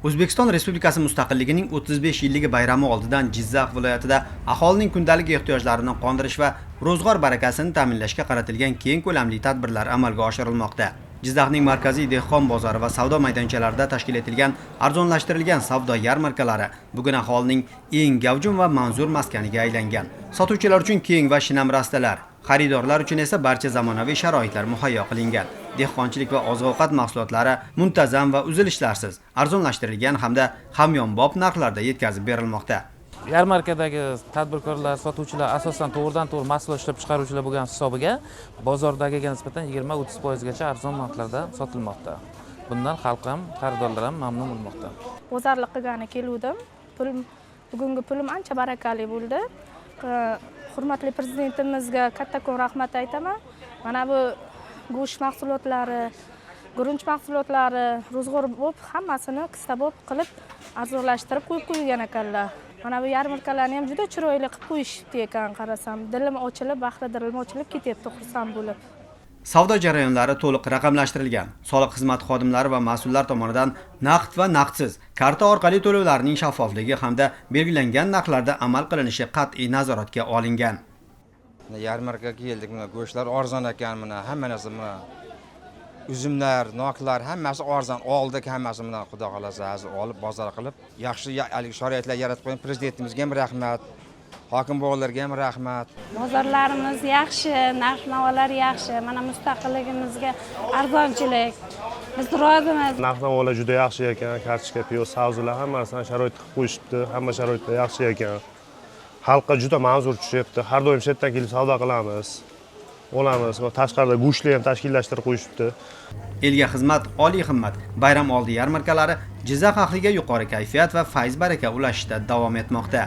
O'zbekiston Respublikasi mustaqilligining 35 yilligi bayrami oldidan Jizzax viloyatida aholining kundalik ehtiyojlarini qondirish va ro'zg'or barakasini ta'minlashga qaratilgan keng ko'lamli tadbirlar amalga oshirilmoqda. Jizzaxning markaziy dehqon bozori va savdo maydonchalarida tashkil etilgan arzonlashtirilgan savdo yarmarkalari bugun aholining eng gavjum va manzur maskaniga aylangan. Sotuvchilar uchun keng va shinam rastalar, xaridorlar uchun esa barcha zamonaviy sharoitlar muhayyo qilingan. Dehqonchilik va oziq-ovqat mahsulotlari muntazam va uzilishlarsiz arzonlashtirilgan hamda hamyonbop narxlarda yetkazib berilmoqda. Yarmarkadagi tadbirkorlar, sotuvchilar asosan to'g'ridan to'g'ri mahsulot ishlab chiqaruvchilar bo'lgani hisobiga bozordagiga nisbatan 20-30 gacha arzon narxlarda sotilmoqda. Bundan xalq ham, xaridorlar ham mamnun bo'lmoqda. Bozorlik qilgani keluvdim. Pulim, bugungi pulim ancha barakali bo'ldi. Hurmatli prezidentimizga kattakon rahmat aytaman. Mana bu go'sht mahsulotlari, guruch mahsulotlari, ro'zg'orbop hammasini kista-bob qilib arzonlashtirib qo'yib qo'ygan ekanlar. Mana bu yarmarkalarni ham juda chiroyli qilib qo'yishibdi ekan, qarasam. Dilim ochilib, bahri dilim ochilib ketyapti xursand bo'lib. Savdo jarayonlari to'liq raqamlashtirilgan. Soliq xizmati xodimlari va mas'ullar tomonidan naqd va naqdsiz karta orqali to'lovlarning shaffofligi hamda belgilangan narxlarda amal qilinishi qat'iy nazoratga olingan. Yarmarkaga keldik, mana go'shtlar arzon ekan, mana hamma narsa, mana uzumlar, noklar hammasi arzon oldik, hammasi mana xudo xohlasa hozir olib bozor qilib, yaxshi haligi sharoitlar yaratib qo'ygan prezidentimizga ham rahmat, hokim bog'larga ham rahmat. Bozorlarimiz yaxshi, narx-navolar yaxshi. Mana mustaqilligimizga arzonchilik. Biz rozimiz. Narx-navolar juda yaxshi ekan, kartoshka, piyoz, sabzilar hammasini sharoit qilib qo'yishibdi, hamma sharoitlar yaxshi ekan. Xalqqa juda manzur tushyapti. Har doim shu yerdan kelib savdo qilamiz. Olamiz. Va tashqarida go'shtlar ham tashkillashtirib qo'yishibdi. Elga xizmat oliy himmat. Bayram oldi yarmarkalari Jizzax ahliga yuqori kayfiyat va fayz baraka ulashishda davom etmoqda.